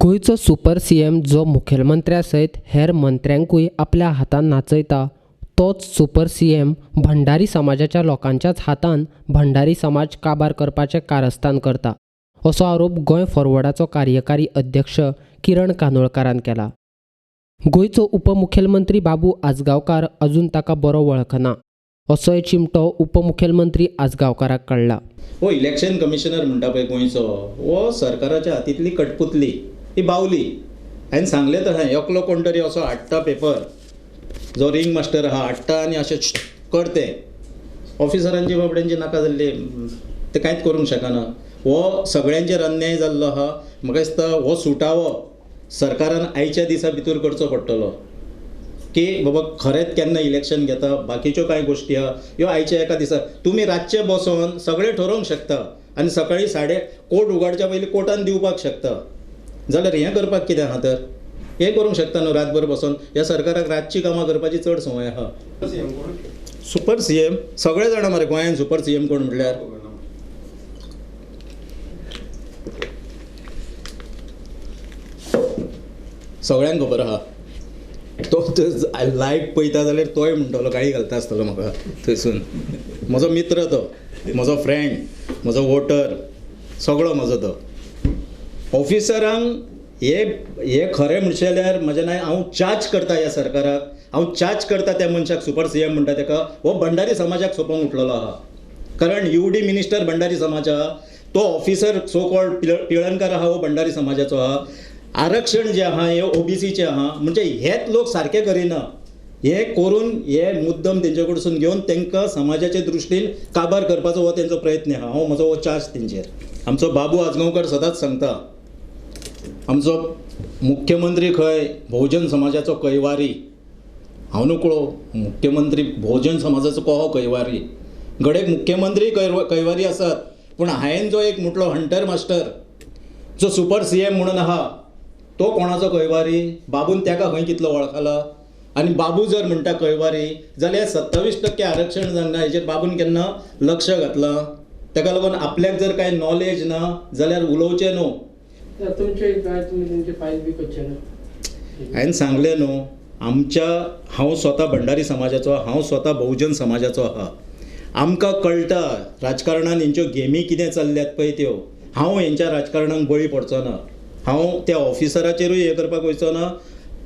गोंयचो super CM जो मुखेलमंत्र्या सयत हेर मंत्र्यांकूय आपल्या हातान नाचयता तोच सुपर सीएम भंडारी समाजाच्या लोकांच्याच हातान भंडारी समाज काबार करपाचें कारस्थान करता असो आरोप गोंय फॉरवर्डाचो कार्यकारी अध्यक्ष किरण कानोळकारान केला. गोंयचो उपमुखेलमंत्री बाबू आजगांवकार अजून ताका बरो वळखना असोय चिमटो उपमुखेलमंत्री आजगांवकाराक कळ्ळा. हो इलेक्शन कमिशनर म्हणटा पळय गोंयचो, हो सरकाराच्या हातींतली कठपुतली, ही बावली. हांवें सांगलें तशें एकलो कोण तरी असो हाडटा पेपर, जो रिंग मास्टर आहा हाडटा आनी अशें करते. ऑफिसरांची बाबड्यांची नाका जाल्ली, ते कांयच करूंक शकना. हो सगळ्यांचेर अन्याय जाल्लो आहा. म्हाका दिसता हो सुटावो सरकारान आयच्या दिसा भितर करचो पडटलो की बाबा खरेंच केन्ना इलेक्शन घेता, बाकीच्यो कांय गोश्टी आहा ह्यो आयच्या एका दिसा तुमी रातचे बसोन सगळें ठरोवंक शकता आनी सकाळी कोर्ट उगाडच्या पयलीं कोर्टान दिवपाक शकता. जाल्यार हें करपाक कितें आहा तर हें करूंक शकता न्हू रातभर बसोन. ह्या सरकाराक रातची कामां करपाची चड संवय आहा. सुपर सी एम सगळे जाणां मरे गोंयान सुपर सी एम कोण म्हटल्यार सगळ्यांक खबर आहा. तो लायव्ह पळयता जाल्यार तोय म्हणटलो गाळी घालता आसतलो म्हाका थंयसून. म्हजो मित्र तो, म्हजो फ्रेंड, म्हजो वोटर, सगळो म्हजो तो. ऑफिसरांक हे हे खरें म्हणशें जाल्यार म्हजें नाय हांव चार्ज करता ह्या सरकाराक, हांव चार्ज करता त्या मनशाक सुपर सी एम म्हणटा ताका. हो भंडारी समाजाक सोंपोवंक उठलेलो आहा. कारण यू डी मिनिस्टर भंडारी समाज आहा, तो ऑफिसर सो कॉल्ड पिळणकार आहा, हो भंडारी समाजाचो आहा. आरक्षण जें आहा हें ओबीसीचें आहा, म्हणजे हेच लोक सारकें करिना. हे करून हे मुद्दम तेंचे कडसून घेवन तांकां समाजाचे दृश्टीन काबार करपाचो हो तेंचो प्रयत्न आहा. हो म्हजो हो चार्ज तेंचेर. आमचो बाबू आजगांवकर सदांच सांगता, आमचो मुख्यमंत्री खंय भोवजन समाजाचो कैवारी. हांव नकळो मुख्यमंत्री भोवजन समाजाचो कहो कैवारी. घडयेक मुख्यमंत्री कैवारी आसात, पूण हांवें जो एक म्हटलो हंटर मास्टर जो सुपर सी एम म्हणून आहा तो कोणाचो कैवारी? बाबून ताका खंय कितलो वळखला? आनी बाबू जर म्हणटा कैवारी जाल्यार 27% आरक्षण जावंक ना हेचेर बाबून केन्ना लक्ष घातलां? ताका लागून आपल्याक जर कांय नॉलेज ना जाल्यार उलोवचें न्हू. तुमचे काय तुमी तेंचे फायल बी करचे ना? हांवें सांगलें न्हू, आमच्या हांव स्वता भंडारी समाजाचो, हांव स्वता बहुजन समाजाचो आहा. आमकां कळटा राजकारणान हेंच्यो गेमी कितें चल्ल्यात पळय त्यो. हांव हेंच्या राजकारणाक बळी पडचो ना. हांव त्या ऑफिसराचेरूय हें करपाक वयचो ना.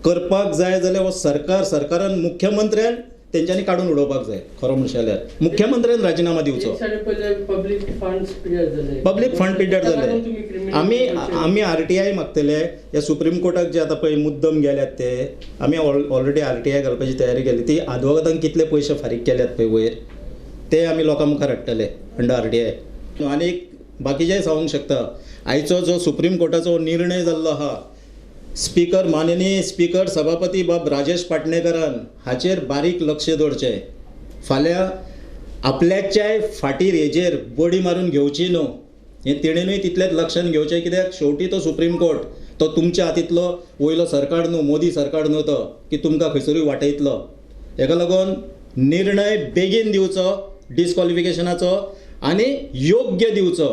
करपाक जाय जाल्यार हो सरकार, सरकारान मुख्यमंत्र्यान तेंच्यांनी काडून उडोवपाक जाय. खरो म्हणशें जाल्यार मुख्यमंत्र्यान राजिनामा दिवचो. पब्लीक फंड पिड्यार जाले, पब्लीक फंड पिड्यार जाले. आमी आमी आरटीआय मागतले. ह्या सुप्रीम कोर्टाक जे आतां पळय मुद्दम गेल्यात ते आमी ऑलरेडी आरटीआय घालपाची तयारी केली. ती आदवोगादांक कितले पयशे फारीक केल्यात पळय वयर ते आमी लोकां मुखार हाडटले अंडर आरटीआय. आनी बाकीचेय सांगूंक शकता, आयचो जो सुप्रीम कोर्टाचो निर्णय जाल्लो आहा, स्पीकर माननीय स्पीकर सभापती बाब राजेश पाटणेकरान हाचेर बारीक लक्ष दवरचें. फाल्यां आपल्याच्याय फाटीर हेजेर बडी मारून घेवची न्हू हें तेणेनूय तितलेंच लक्षान घेवचें. कित्याक शेवटी तो सुप्रीम कोर्ट तो तुमच्या हातींतलो वयलो सरकार न्हू, मोदी सरकार न्हू तो की तुमकां खंयसरूय वाटयतलो. हेका लागून निर्णय बेगीन दिवचो डिस्क्वॉलिफिकेशनाचो आनी योग्य दिवचो.